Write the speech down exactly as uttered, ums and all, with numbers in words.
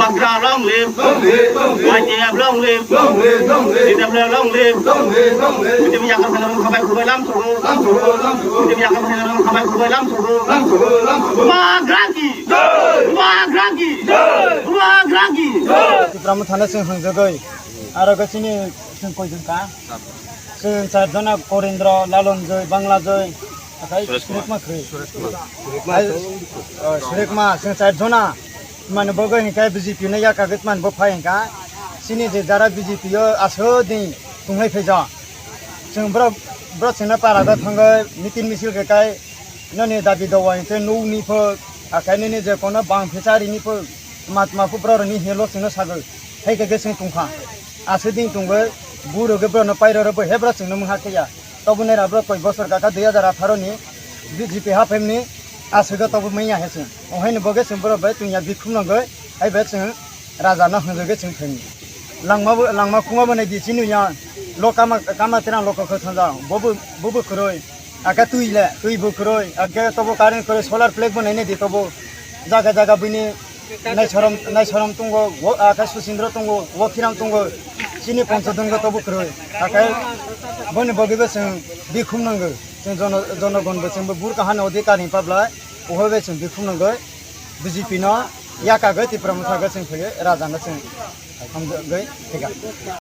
Bubagra long live. Long live, long live. Y T F long live. Long live, long live. T W F long live. Long live, long live. Pwthimni yakar phainairok khabai khurbai lam sugo. Lam sugo, lam sugo. Pwthimni yakar phainairok khabai khurbai lam sugo. Lam sugo, lam sugo. Bubagra ki. Jai. Bubagra ki. Jai. Bubagra ki. Jai. Tipra Motha no chwng hwngjagwi. Aro khe chini chwng koijon ka? Chwng char jona, Korindro, Lalonjoi, Banglajoi, akai Suresh Kumar. Surekma khri. Suresh Kumar. Ai, oh, Surekma, chwng char jona. Mane bo goi hinkhe B J P no yakagwi mane bo phai hinkha. Chini je jara B J P o aswk din tunglai phaijak. Chwng borok, borok chwngno para da thangwi meeting misil khe kai nini dabi dawa hinkhe nukni pho, akai nini je kono bang phecharini pho, matma pho borok ni helo chwngno sagwi. Hai khe chwng tongkha. Aswk din tongwi buro khe borokno pairoro bo he borok chwngno mungha khe ya. Tobo nera borok koi bosor kaka dui hajar atharo ni B J P haphaimni aswk tobo manya he chwng. Ohaini bo khe chwng borok bai tungya bikhum nangwi hai bai chwng raja no hwnjogwi chwng thangni. Langma bo, langma khungma bo nai di chini ya lo kama, kama terang lo kok thanja. Bo bo, bo bo kwrwi. Ake twi le, twi bo kwrwi. Ake tobo current kwrwi, solar plate bo nai nai di tobo. Jaga jaga bini Naisaram, Naisaram tongo, wo, ake Susindro tongo, Wokhiram tongo. Chini Ponchodon go tobo kwrwi. Ake boni bogwi bo chwng bikhum nangwi. Chwng jono-, jonogon bo chwng bo bur kahani odhikar ni pablai. Ohoi bai chwng bikhum nangwi. B J P no yakagwi Tipra Motha go chwng thangwi raja no chwng hamjagwi thega.